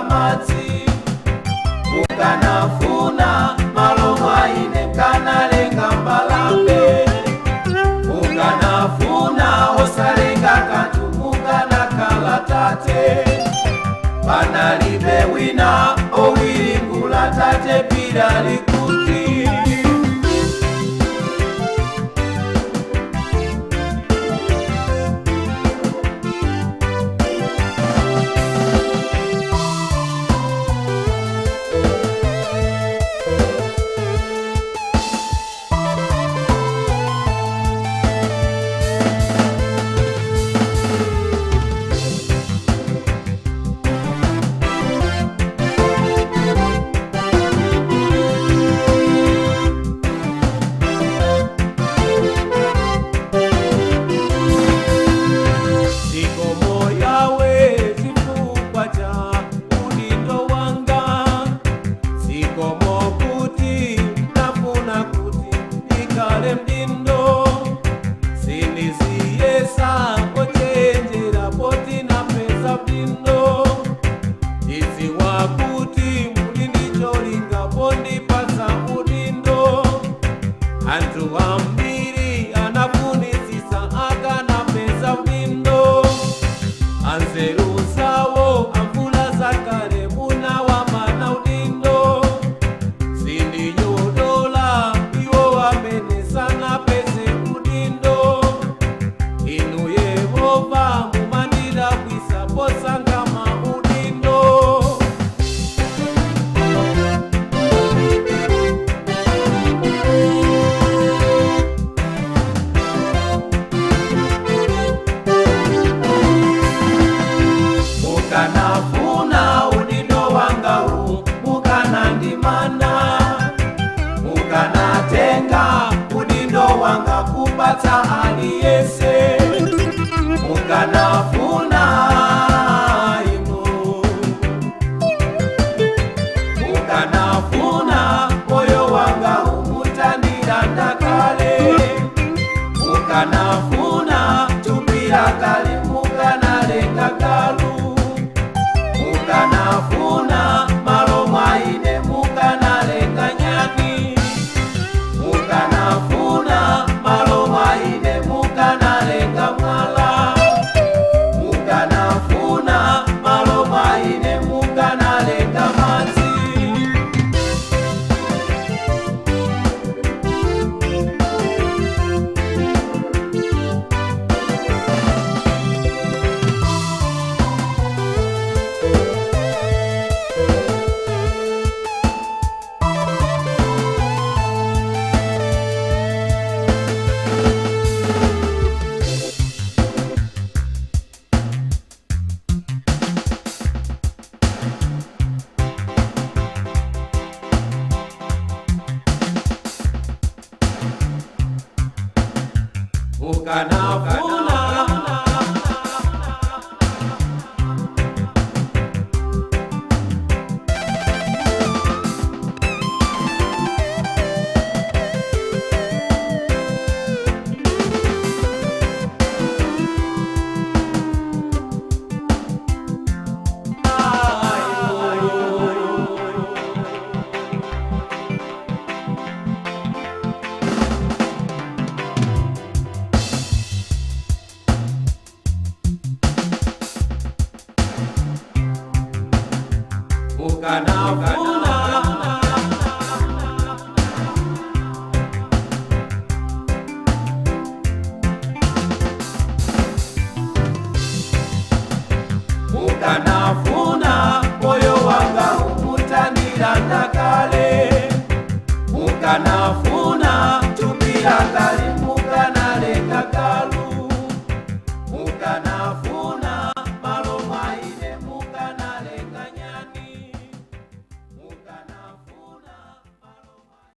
madzi. Mukanafuna malo mwaine mukanalenga mbalame. Mukanafuna osalenga kanthu mukanakhala tate. Panalibe wina owiringula tate pira likuti. Zikomo yawe chifukwa cha udindo wanga. Zikomo kuti nafuna kuti ndikale mdindo. Siniziyesa kochenjera poti napeza mdindo. Ndidziwa kuti muli ndicholinga pondipatsa udindo. Anthu ambiri anafunitsitsa akanapeza udindo. Anzeru zawo amvula zakale munawamana udindo. Sindinyodola iwo amene sanapeze udindo. Inu Yehova mumandidabwitsa posankha maudindo. Mukanafuna udindo wanga uwu mukanandimana. Mukanatenga udindo wanga kupatsa aliyese. Mukanafuna inu. Mukanafuna moyo wanga umutandiranda kale. Mukanafuna tupira kale mukanalenga galu. Mukanafuna malo mwaine mukanalenga nyani. Mukanafuna malo mwaine mukanalenga mwala. Mukanafuna malo mwaine mukanalenga madzi. Mukanafuna Mukanafuna Mukanafuna moyo wanga umutandiranda kale. Mukanafuna tupira kale.